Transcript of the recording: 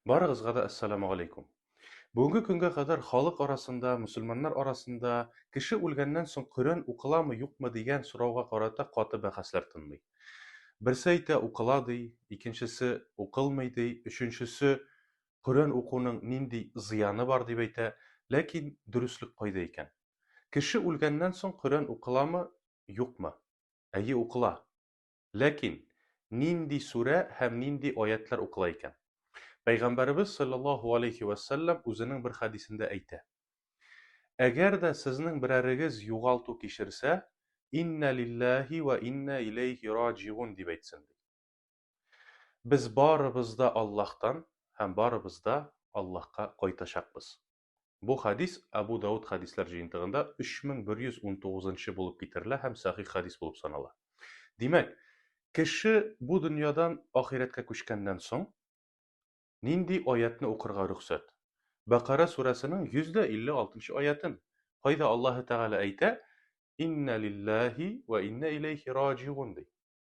Барыгызга да әссәламү галәйкүм. Бүгенге көнгә кадәр халык арасында, мөселманнар арасында кеше үлгәннән соң Коръән укыламы, юкмы дигән сорауга карата каты бәхәсләр тынмый. Берсе әйтә, укыла ди, икенчесе укылмый ди, өченчесе Коръән укуның нинди зыяны бар дип әйтә. Ләкин дөреслек кайда икән? Кеше үлгәннән соң Коръән укыламы, юкмы? Әйе, укыла. Ләкин нинди сүрә һәм нинди аятлар укыла икән? Пәйгамбәребез саллаллаһу алейхи вә сәлләм үзенең бер хәдисендә әйтә: Әгәр дә сезнең берәрегез югалту кичерсә, Иннә лилләһи вә иннә иләйһи раҗигун дип әйтсен, ди. Без барыбыз да Аллаһтан һәм барыбыз да Аллаһка кайтачакбыз. Бу хәдис Әбу Дауд хәдисләр җыентыгында 3119 нчы булып китерелә һәм сәхих хәдис булып санала. Димәк, кеше бу дөньядан ахирәткә күчкәннән соң, нинди аятьне укырга рөхсәт? Бәкара сүрәсенең 156 нчы аятен, кайда Аллаһы Тәгалә әйтә, Иннә лилләһи вә иннә иләйһи раҗигун ди.